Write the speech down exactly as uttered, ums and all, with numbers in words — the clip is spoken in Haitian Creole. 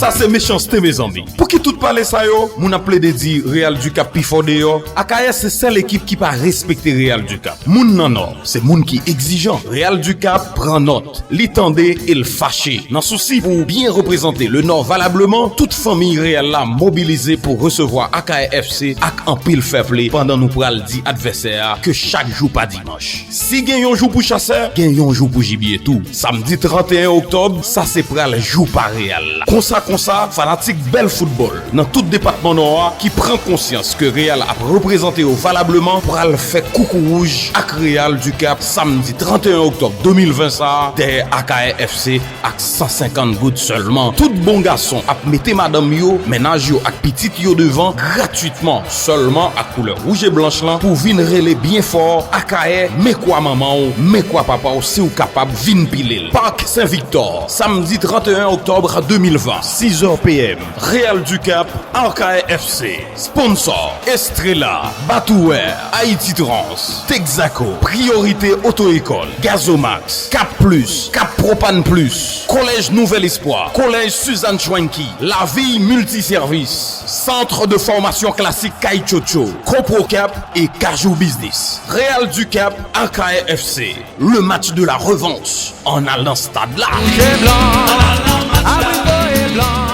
Sa se mechanste, mezanmi. Pou ki tout pale sa yo? Moun ap plede di Real du Cap pi fò deyò. A K S se sèl ekip ki pa respekte Real du Cap. Moun nan Nò, se moun ki egzijan. Real du Cap pran nòt. Li tande e l fache. Nan sousi pou byen reprezante le Nò valableman, tout fanmiy Real la mobilize pou resevwa A K F C ak anpil fair play pandan nou pral di advèsè a ke chak jou pa dimanch. Si gen yon jou pou chasè, gen yon jou pou jibye tou. Samdi trannteyen oktòb, sa se pral jou pa Real la. Konsa, konsa, fanatik bèl foutbòl nan tout depatman Nò a ki pran konsyans ke Real ap reprezante yo valableman pral fè koukouwouj ak Real du Cap samdi trannteyen oktòb de mil ven sa a dèyè A K F C ak san senkant goud sèlman. Tout bon gason ap mete madanm yo, mennaj yo ak pitit yo devan gratwitman sèlman ak koulè wouj e blanch lan pou vin rele byen fò Akayè, men kwa manman w, men kwa papa w, si w kapab vin pile l. Park Sen Viktò, samdi trannteyen oktòb de mil ven, sis è P M, Real du Cap, Akayè F C. Sponsor, Estrella, Batouware, Haïti Trans, Texaco, Priorité Auto École, Gazomax, Cap Plus, Cap Propane Plus, Collège Nouvel Espoir, Collège Suzanne Schwenke, La Vie Multiservice, Centre de Formation Classique Kay Tchotcho, Copro Cap et Cajou Business. Real du Cap, Akayè F C, le match de la revanche. Ann al nan stad la. Wouje blan, abriko e blan.